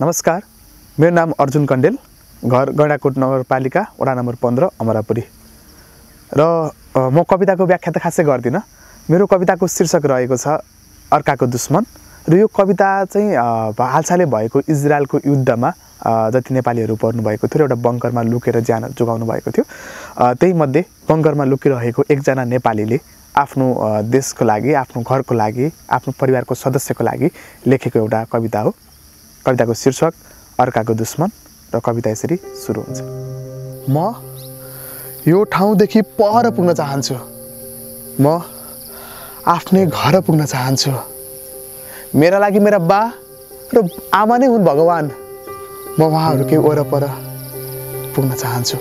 नमस्कार, मेरो नाम अर्जुन कण्डेल, घर गैंडाकोट नगरपालिका वडा नम्बर 15 अमरापुरी। र म कविताको व्याख्या त खासै गर्दिन। मेरो कविताको शीर्षक रहेको छ अर्काको दुश्मन। र यो कविता चाहिँ हालसालै भएको इजरायलको युद्धमा जति नेपालीहरू पर्नु भएको थियो र एउटा बङ्करमा लुकेर ज्यान जोगाउनु भएको थियो, त्यही मध्ये बङ्करमा लुकिरहेको एकजना नेपालीले आफ्नो देशको लागि, आफ्नो घरको लागि, आफ्नो परिवारको सदस्यको लागि लेखेको एउटा कविता हो। कविताको शीर्षक अर्काको दुश्मन र कविता यसरी सुरु हुन्छ। म यो ठाउँदेखि पर पुग्न चाहन्छु, म आफ्नै घर पुग्न चाहन्छु। मेरा लागि मेरा बा र आमा नै हुन् भगवान। म उहाँहरूकै वरपर पुग्न चाहन्छु।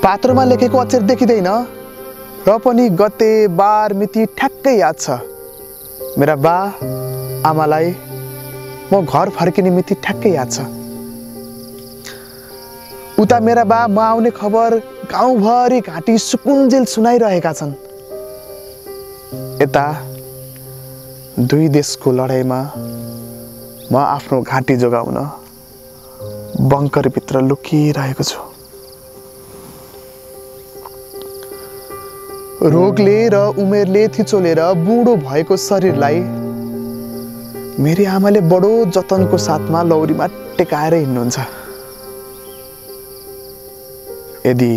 पात्रमा लेखेको अक्षर देखिँदैन र पनि गते बार मिति ठ्याक्कै याद छ। मेरा बा आमालाई म घर फर्किने मिति ठ्याक्कै याद छ। उता मेरा बा म आउने खबर गाउँभरि घाँटी सुकुन्जेल सुनाइरहेका छन्। यता दुई देशको लडाइँमा म आफ्नो घाँटी जोगाउन बङ्करभित्र लुकिरहेको छु। रोगले र उमेरले थिचोलेर बुढो भएको शरीरलाई मेरी आमाले बडो जतनको साथमा लौरीमा टेकाएर हिँड्नुहुन्छ। यदि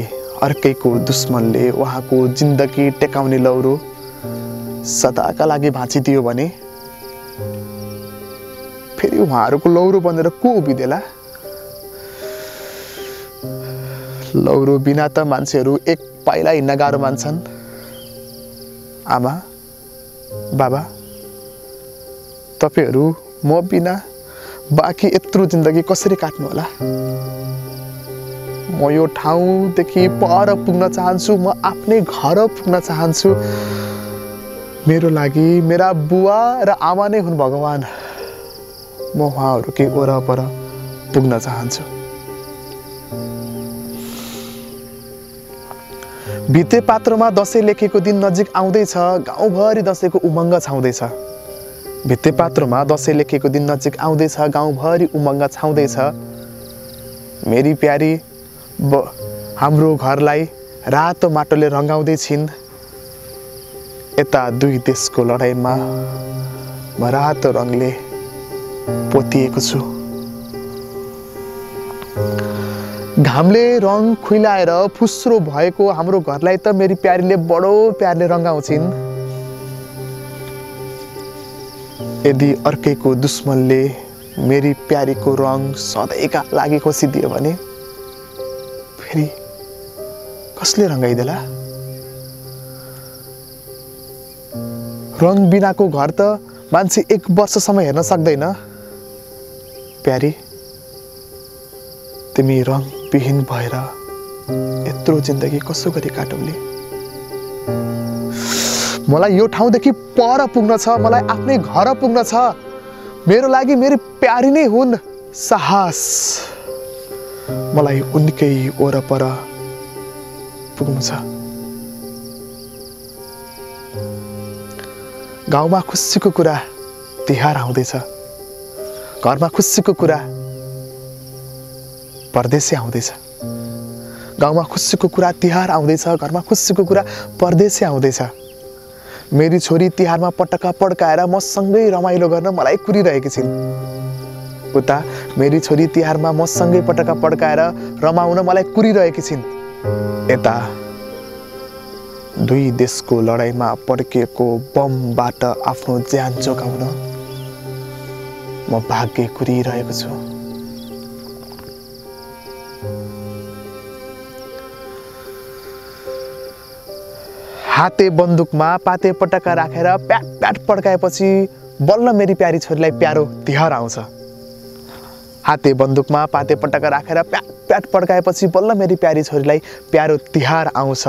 अर्कैको दुश्मनले उहाँको जिन्दगी टेकाउने लौरो सदाका लागि भाँचिदियो भने फेरि उहाँहरूको लौरो बनेर को उभिदेला? लौरो बिना त मान्छेहरू एक पाइला हिँड्न गाह्रो मान्छन्। आमा, बाबा, तपाईहरू म बिना बाँकी यत्रो जिन्दगी कसरी काट्नु होला? म यो ठाउँदेखि पर पुग्न चाहन्छु, म आफ्नै घर पुग्न चाहन्छु। मेरो लागि मेरा बुवा र आमा नै हुन् भगवान। म उहाँहरूकै वरपर पुग्न चाहन्छु। भित्ते पात्रमा दसैँ लेखेको दिन नजिक आउँदैछ, गाउँभरि दसैँको उमङ्ग छाउँदैछ। भित्ते पात्रमा दसैँ लेखेको दिन नजिक आउँदैछ, गाउँभरि उमङ्ग छाउँदैछ। मेरी प्यारी हाम्रो घरलाई रातो माटोले रङ्गाउँदै छिन्। यता दुई देशको लडाइँमा म रातो रङले पोतिएको छु। घामले रङ खुइलाएर फुस्रो भएको हाम्रो घरलाई त मेरी प्यारीले बडो प्यारले रङ्गाउँछिन्। यदि अर्कैको दुश्मनले मेरी प्यारीको रङ सधैँका लागि खोसिदियो भने फेरि कसले रङ्गाइदेला? रङ बिनाको घर त मान्छे 1 वर्षसम्म हेर्न सक्दैन। प्यारी, तिमी रङ विहीन भएर यत्रो जिन्दगी कसो गरी काटौली? मलाई यो ठाउँदेखि पर पुग्न छ, मलाई आफ्नै घर पुग्न छ। मेरो लागि मेरी प्यारी नै हुन् साहस। मलाई उनकै वरपर पुग्नु छ। गाउँमा खुसीको कुरा तिहार आउँदैछ, घरमा खुसीको कुरा परदेशी आउँदैछ। गाउँमा खुसीको कुरा तिहार आउँदैछ, घरमा खुसीको कुरा परदेशी आउँदैछ। मेरी छोरी तिहारमा पटक्का पड्काएर मसँगै रमाइलो गर्न मलाई कुरिरहेकी छिन्। उता मेरी छोरी तिहारमा मसँगै पटक्का पड्काएर रमाउन मलाई कुरिरहेकी छिन्। यता दुई देशको लडाइँमा पड्किएको बमबाट आफ्नो ज्यान जोगाउन म भाग्य कुरिरहेको छु। हाते बन्दुकमा पाते पटक्का राखेर प्याट प्याट पड्काएपछि बल्ल मेरी प्यारी छोरीलाई प्यारो तिहार आउँछ। हाते बन्दुकमा पाते पटक्का राखेर प्याट प्याट पड्काएपछि बल्ल मेरी प्यारी छोरीलाई प्यारो तिहार आउँछ।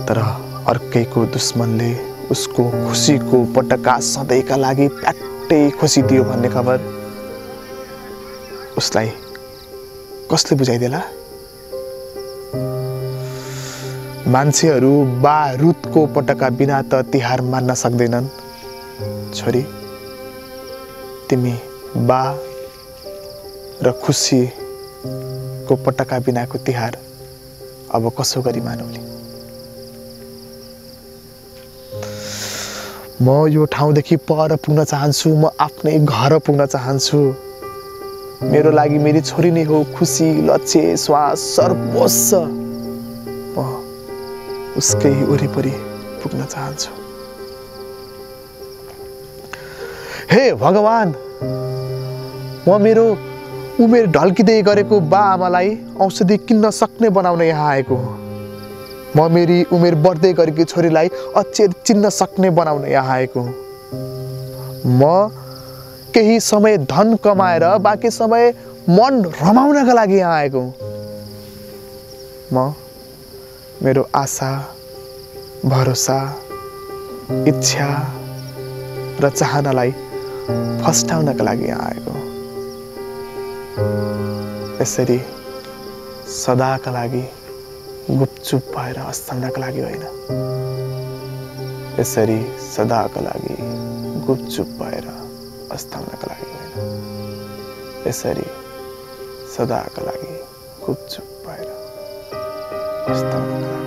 तर अर्कैको दुश्मनले उसको खुसीको पटक्का सधैँका लागि प्याट्टै खोसिदियो भन्ने खबर उसलाई कसले बुझाइदेला? मान्छेहरू बारुदको पटका बिना त तिहार मान्न सक्दैनन्। छोरी तिमी बा र खुसीको पटका बिनाको तिहार अब कसो गरी मानौली। म यो ठाउँदेखि पर पुग्न चाहन्छु, म आफ्नै घर पुग्न चाहन्छु। मेरो लागि मेरी छोरी नै हो खुसी, लक्ष्य, श्वास, सर्वस्व। म उसकै वरिपरि पुग्न चाहन्छु। हे भगवान, म मेरो उमेर ढल्किँदै गरेको बा आमालाई औषधि किन्न सक्ने बनाउन यहाँ आएको हो। म मेरी उमेर बढ्दै गरेकी छोरीलाई अक्षर चिन्न सक्ने बनाउन यहाँ आएको हुँ। म केही समय धन कमाएर बाँकी समय मन रमाउनका लागि यहाँ आएको हुँ। म मेरो आशा, भरोसा, इच्छा र चाहनालाई फस्टाउनका लागि यहाँ आएको हुँ। यसरी सदाका लागि गुपचुप भएर अस्ताउनका लागि होइन, यसरी सदाका लागि गुपचुप भएर अस्ताउनका लागि होइन, यसरी सदाका लागि गुपचुप भएर अस्ताउनका लागि।